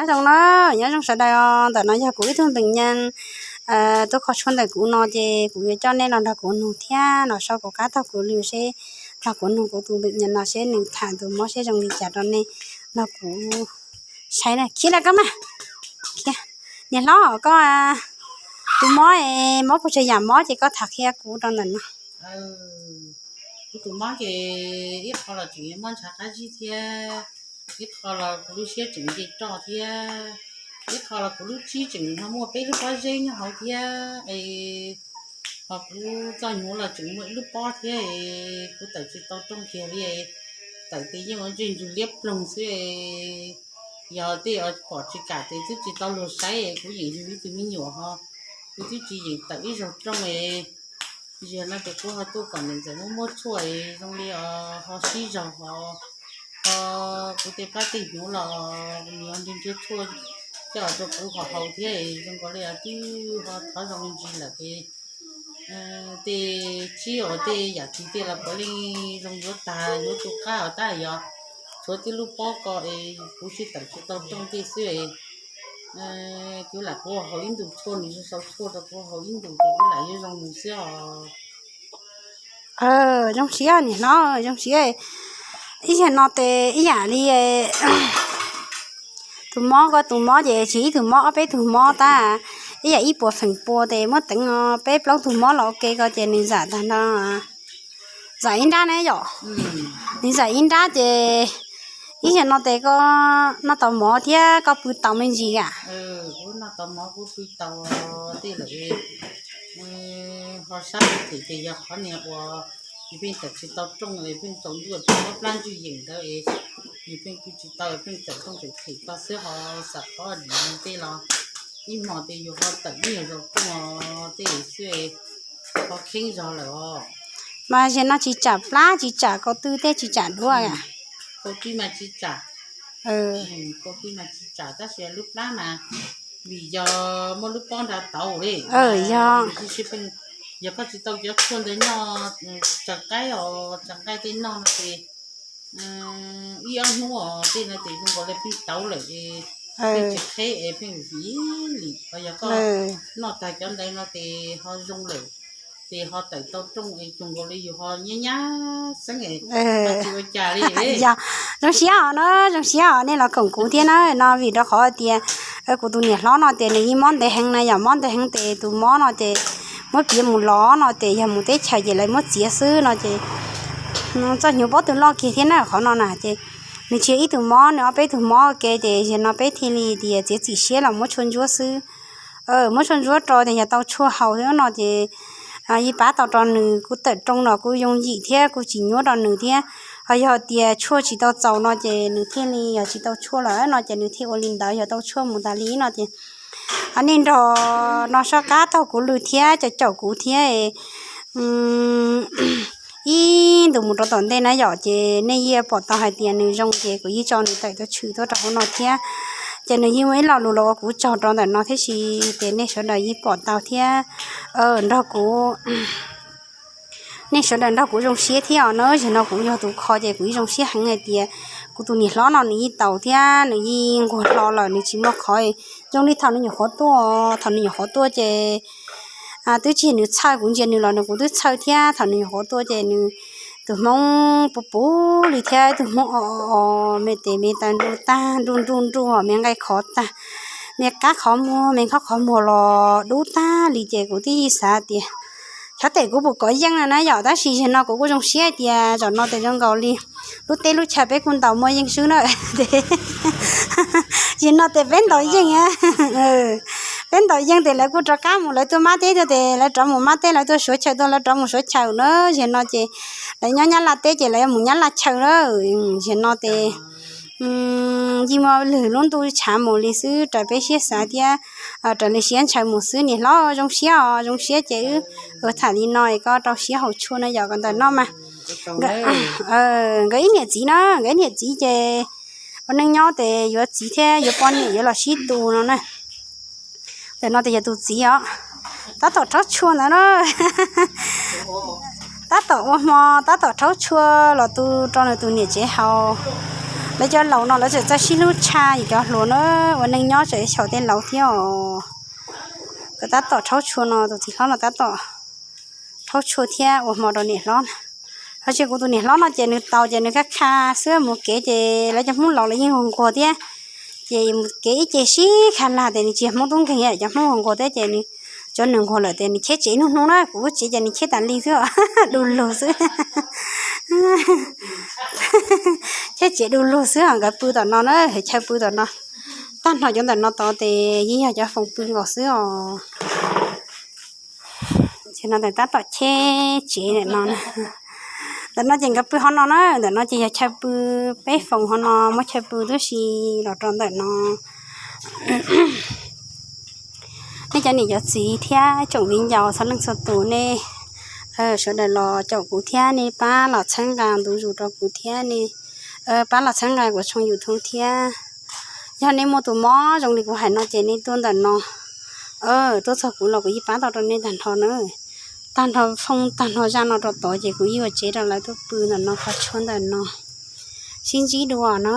Nyob zoo na, nyob zoo sawv daws os. Ntawm no yog kuv ib tug npeem nyas tuaj kho tshuaj ntawm kuv no ces kuv yuav coj nej los nrog kuv nug thiab los so kuv qab taug kuv lw seb, los kuv nug kuv tus npeem nyas no seb nws tham tus mob seb zoo li cas rau nej, los kuv saib na. Khiav lawm koj mas. Niam hlob koj, tus mob, mob puas tsawg yam mob ces koj tham qhia kuv rau ntawm no. Kuv tus mob ces ib qho los tseem mob ntshav qab zib thiab, ib qho los kuv lub siab tseem nce roj thiab, ib qho los kuv lub tsib tseem ho muaj peb lub pob zeb nyob hauv thiab es, ho kuv txoj hnyuv los tseem muaj ib lub pob thiab es kuv tawm tsis tau rooj kiag li. Tawm tes yeej ua ntsej ntsug liab ploog xwb. Yog tej pom tsis kam ces twb tsis tau luag saib, kuv yeem yug ib tug me nyuam ho, kuv twb tsis yeem tawm ib zaug rooj. Ziag no ces kuv ho tuaj kom niam ntxawm muab muab tshuaj zoo li ho sib zog ho, ho kuv tej plab tej hnyuv los nws nrhiav nrhiav tshuaj coj los rau kuv ho haus thiab. Zoo nkaus li twb ho thov zoo me ntsis lawm ces tej tsib uas tej yam twg tej los puav leej zoo yuav tag yuav tu qab os. Tab yog tshuav tib lub pob ko es kuv sib tawm tsis tau rooj tej xwb. Kuv lam kuv haus ib ntus tshuaj, nws sau tshuaj rau kuv haus ib ntus ces kuv lam yuav zoo mus xwb os. Zoo siab niam hlob, zoo siab. Ib yam no ces ib yam li tus mob, koj tus mob ces tsis ib tug mob, ob peb tug mob tab, ib yam ib puas feem pua ces muab teev peb plaub tug mob los ua ke ko ces nws zam tag no, zam ib nrab na yom. Nws zam ib nrab ces ib yam no ces koj noj tau mov thiab koj pw tau me ntsis a? Kuv noj tau mov, kuv pw tau tej lawm. Ho sab phem ces yog qhov niag uas yus pheej tawm tsis tau rooj, pheej tsaus ntuj pheej muab plab ntswj yeem ntawd, yus pheej pw tsis tau, pheej tawm rooj tseem them ko xwb ho xam qhov dim tej los ib hmo ces yus ho tawm ib nyuag zaus rooj tej xwb, ho kheeb zog lawm os. Mas ziag no tsis tsam plab tsis tsam kaus tw tej tsis tsam duab a? Kaus tw mas tsis tsam, kaus tw mas tsis tsam tab sis lub plab mas vim yog muaj lub pob nrad tauv li. Yog yog koj tsis tau cov tshuaj ntawd noj, tsaws qaib os, tsaws nqaij tej noj no ces ib ob hnub os tej no ces zoo nkaus li pheej tauv lawm es pheej tsis qheb es pheej vim li. Ho yog koj noj tag cov ntawd no ces ho zoo lawm, ces ho tawm tau rooj es zoo nkaus li yus ho nyab nyab xeeb, tsis ua cas li. Yog, zoo siab os na, zoo siab os nej los koom kuv thiab na no vim rau qhov tias kuv tus niam hlob no ces nws yeej mob ntev heev na, yog mob ntev heev ces tus mob no ces muab piav mus lov no ces yog mus teb chaws ces lawv muab txiav xwb no ces txoj hnyuv pob tw loj kiag thiab na qhov no na ces nws tsis yog ib tug mob, nws ob peb tug mob ua ke ces ziag no peb thiaj li tias txiav txim siab los muab tshuaj ntsuab xwb. Muab tshuaj ntsuab rau ces yog tau tshuaj haus thiab no ces yeej pab tau rau nws, kuv tawm rooj los kuv yooj yim thiab kuv tsis nyuaj rau nws thiab. Ho yog tias tshuaj tsis tau txaus no ces nws thiaj li yog tsis tau tshuaj lawm no ces nws thiaj ua li ntawd, yog tau tshuaj mus tas li no ces nej nrog no soj qab taug kuv lw thiab caum caum kuv thiab ib ntus mus rau tom ntej na yom, ces nej yeej pom tau hais tias nws zoo ces kuv yeej tso nws tawm tuaj tshwm tuaj rau hauv no thiab. Ces nws yeej muaj ib lo lus los ua kuv tsaug rau ntawm no thiab si, ces nej sawv daws yeej pom tau thiab nrog kuv nej sawv daws nrog kuv zoo siab thiab os na. Zaum no kuv yog tus kho ces kuv yeej zoo siab heev hais tias kuv tus niam hlob no nws yeej taus thiab nws yeej nquag hlo lawm, nws tsis muaj qhov zoo li thaum nws nyuam qhuav tuaj. Thaum nws nyuam qhuav tuaj ces twb tsis nws txhawj, kuv ntsia nws los nws kuv twb txhawj thiab. Thaum nws nyuam qhuav tuaj ces nws tus hmoob puv puv li thiab tus hmoob o o o, me tes me taw nruj tag nruj nruj nruj, me nqaij qhov tag, me qab qhov muag me nkhob qhov muag los dub tag li ces kuv twb yeej xav tias xyov tes kuv puas kov yeej no na yom. Tab sis zaum no kuv kuj zoo siab tias zaum no tes zoo nkaus li lub teb lub chaw peb kuj ntaus muaj yeej swb na. Zaum no tes peb ntaus yeej, peb ntaus yeej tes lawv kuj rov qab mus, lawv tuaj mab teb tuaj tes lawv rov mus mab teb, lawv tuaj suav chaw tuaj lawv rov mus suav chaw na. Zaum no ces lawv nyob nyab laj teb ces lawv yuav mus nyab laj chaw na. Zaum no tes yeej muaj lwg lub ntuj tshav mus li xwb raws peb siab xav thiab raws li siab ntshaw mus xwb. Niam hlob zoo siab os, zoo siab ces wb tham li no es koj rau siab haus tshuaj no yom, kom ntawm no mas nkawd ib niam txiv na, nkawd ib niam txiv ces ua neej nyob ces yuav txiv thiab yuav poj niam yuav los sib tu no na. Ntawm no tes yog tus txiv os, tab tom rhaub tshuaj ntawd na. Tab tom ua hmo tab tom rhaub tshuaj los tu rau nws tus niam tsev haus. Lawv cov laus no lawv tseem txawj sib hlub tshaj yus cov hluas na, ua neej nyob tseem xyaum tej laus thiab os. Koj tab tom rhaub tshua no, tus txiv hlob no tab tom rhaub tshua thiab ua hmo rau niam hlob na. Ho tsis kuv tus niam hlob no ces nws taus ces nws kab kha xwb, mus kev ces lawv cov Hmoob laus lawv yeej nquag nquag thiab. Ces mus kev ib ce sib kha lag tias nws tsis yog Hmoob tub nkeeg, cov Hmoob nquag nquag thiab ces nws, cov nws nquag lawm tias nws cheb tsev hnub hnub na, kuv lub tsev ces nws cheb tas li xwb, du lug xwb. Cheb tsev du lug xwb, nkawd pw tom no na, chaw pw tom no. Tag nrho cov ntawm no tod ces yeej yog cov foos pw nkaus xwb os. Ces no tab tom cheb tsev ntawm no. Ntawm no ces nkawd pw hov no na, ntawm no ces yog chaw pw, peb foos hov no muab chaw pw tib si los rau ntawm no. Nej cov niam cov txiv thiab tsoom viv ncaus txhua leej txhua tus nej, sawv daws los caum kuv thiab nej pab los txhawb nqa ntu zus rau kuv thiab nej pab los txhawb nqa kuv tshooj YouTube thiab. Yog nej muaj tus mob zoo li kuv hais no ces nej tuaj ntawm no, tuaj txog kuv los kuv yeej pab tau rau nej tag nrho na. Tag nrho fooj tag nrho zaj no rau tod ces kuv yeej ua tsev rau lawv tuaj pw ntawm no qhov tshuab ntawm no. Sib ntsib dua na.